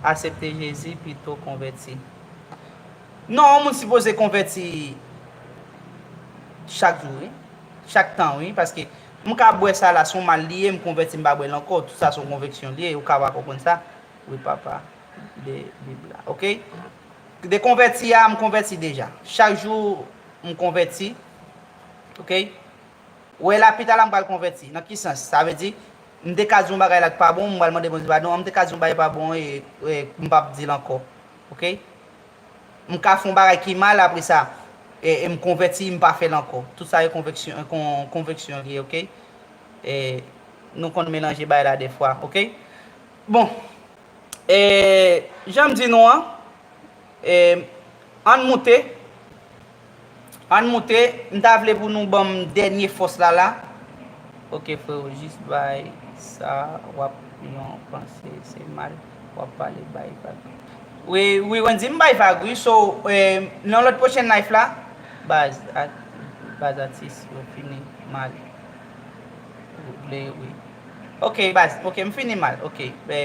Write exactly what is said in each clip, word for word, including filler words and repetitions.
Aksepte Jezi pito konvèti. Non, yon moun sipoze konvèti chak jou, wi. Chak tan, wi. Paske m ka bwè sa la, se yon mal li ye, m konvèti, m pa bwè l ankò. Tout sa se yon konviksyon li ye, ou ka pa konprann sa. Wi, papa, de Bib la. Oke? De konvèti a, m konvèti deja. Chak jou, m konvèti. Oke? Wè la pita la m pral konvèti. Nan ki sans? Sa vle di, m te ka di yon bagay la k pa bon, m pral mande Bondye padon, m te ka di yon bagay pa bon, e, e m p ap di l ankò. Oke? M ka fè yon bagay ki mal, apre sa, e, e m konvèti, m pa fè l ankò. Tout sa yo konveksyon, kon, konveksyon li ye, oke? E, nou konn melanje bagay la defwa, oke? Bon, e, jan m di nou an, e, ann moute, ann moute, m ta vle pou nou ban m dènye fòs la la. Oke, freo, jis bay sa w ap yon panse, se mal w ap pale, bay vag. Wi, wi, Wendy, m bay vag, wi. So, e, nan lòt pwochen live la, baz, a, baz atis, yo fini mal. Ou vle, wi. Oke, baz, oke, m fini mal, oke. E,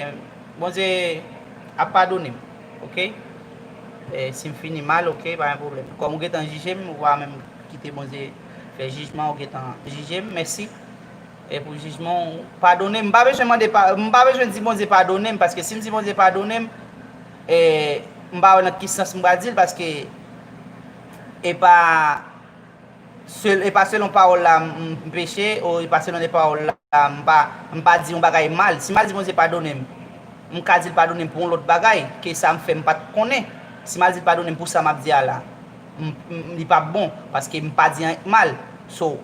Bondye ap padone m, oke? E, si m fini mal, oke, pa gen pwoblèm. Kòm ou gentan jije m, ou pa menm kite Bondye fè jijman, ou gentan jije m, mèsi. E pou jijman, ou padone m. M pa bezwen mande pa, m pa bezwen di Bondye padone m, paske si m di Bondye padone m, e, m pa wè nan ki sans m pral di l, paske e pa sel-, e pa selon pawòl la m, m peche, o e pa selon de pawòl la m pa, m pa di yon bagay mal. Si m al di Bondye padone m, m ka di l padone m pou yon lòt bagay, ke sa m fè m pa t konnen. Si m al di l padone m pou sa m ap di a la, m, m, li p ap bon, paske m pa di anyen k mal. So,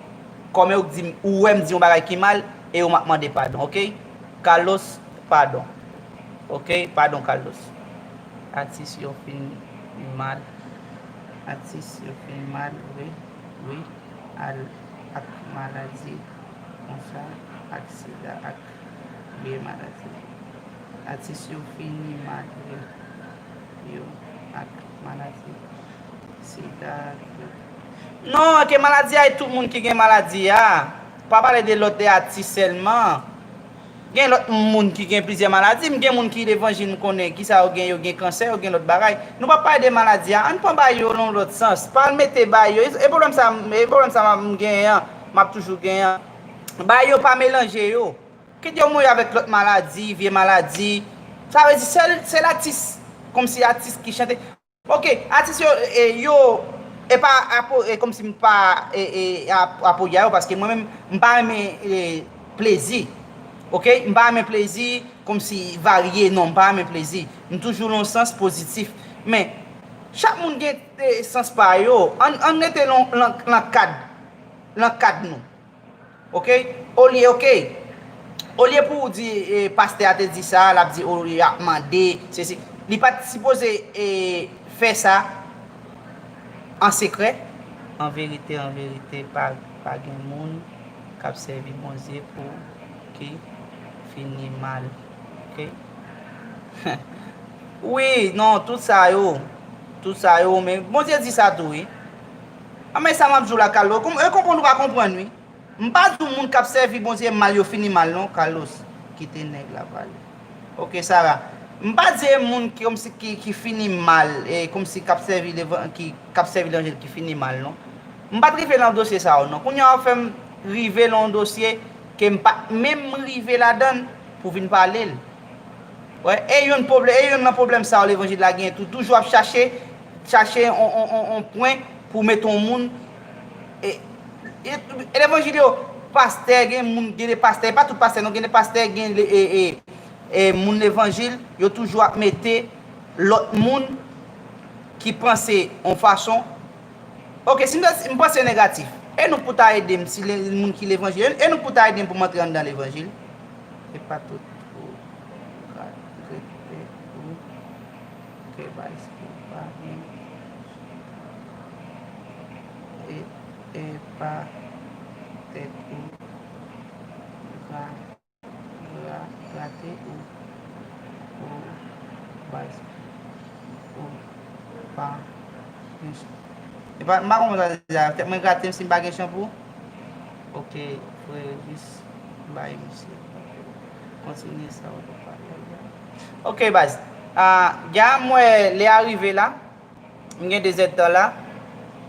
kòm e ou k di m, ou wè m di yon bagay ki mal, e ou m ap mande padon, oke? Carlos, padon. Oke, padon, Carlos. Atis yo fin mal. Atis yo fin mal, wi, wi. Al ak maladi konsa, ak sida, ak vye maladi. Atis yo fini mal, wi. Yo, ak maladi. Sida, yo. Non, ke maladi a, e tout moun ki gen maladi a. Pa pale de lòt de atis sèlman. Gen lòt moun ki gen plizyè maladi, m gen moun ki levanjil m konnen kisa yo gen, yo gen kansè, yo gen lòt bagay. Nou p ap pale de maladi a, ann pran bagay yo nan yon lòt sans. Pa al mete bagay yo, e pwoblèm sa, e pwoblèm sa m genyen an, m ap toujou genyen an. Bagay yo pa melanje yo. Kit yo mouye avèk lòt maladi, vye maladi. Sa vle di sèl, sèl atis, kòmsi atis ki chante. Ok, atis yo, e, yo, e pa apo-, e, kòmsi m pa, e, e, ap-, apoye a yo, paske mwen menm, m pa renmen, e, plezi. Ok, m pa renmen plezi, kòmsi varye, non, m pa renmen plezi. M toujou nan sans pozitif. Men, chak moun gen, e, sans pa yo. Ann, ann rete lan, lan, lan kad, lan kad nou. Ok? Olye, ok. Olye pou w di, e, pastè a te di sa, l ap di, olye ap mande, sesi. Li pa t sipoze, e, fè sa an sekrè. An verite, an verite, pa, pa gen moun k ap sèvi Bondye pou ki fini mal. Ok? Wi, non, tout sa yo, tout sa yo, men Bondye di sa tou, wi. A, men sa m ap di w la, Carlos, e konprann ou pa konprann, wi. M pa di w moun k ap sèvi Bondye mal, yo fini mal, non, Carlos. Kite nèg la pale. Ok, Sarah. M pa di e moun ki, kòmsi, ki, ki fini mal, e kòmsi k ap sèvi levan-, ki, k ap sèvi levanjil ki fini mal, non. M pa t rive nan dosye sa yo, non. Kounye a w fè m rive nan yon dosye ke m pa t menm rive ladan l pou vin pale l. Wè, e youn pwoblè-, e youn nan pwoblèm sa yo levanjil la genyen tou. Toujou ap chache, chache on, on, on, on pwen pou mete yon moun. E, e, e levanjil yo, pastè, gen moun, gen de pastè, e pa tout pastè, non, gen de pastè, gen le, e, e, e moun levanjil, yo toujou ap mete lòt moun ki panse yon fason. Ok, si m, si m panse negatif, e nou k pou ta ede m, si le, moun ki levanjil, e, e nou k pou ta ede m pou m antre anndan levanjil. E pa tout ou ka regrete ou ke bay espri pa gen. E, e pa tèt ou gra. Gra-, grate ou, ou baz, ou pa gen chan. E pa, m pa konprann sa, tèt mwen grate m si m pa gen chanpou. Ok, frè, jis bay misye. Kontinye sa w t ap pale a. Ok, baz. Ah, dja m wè lè a rive la. M gen de zèdtan la.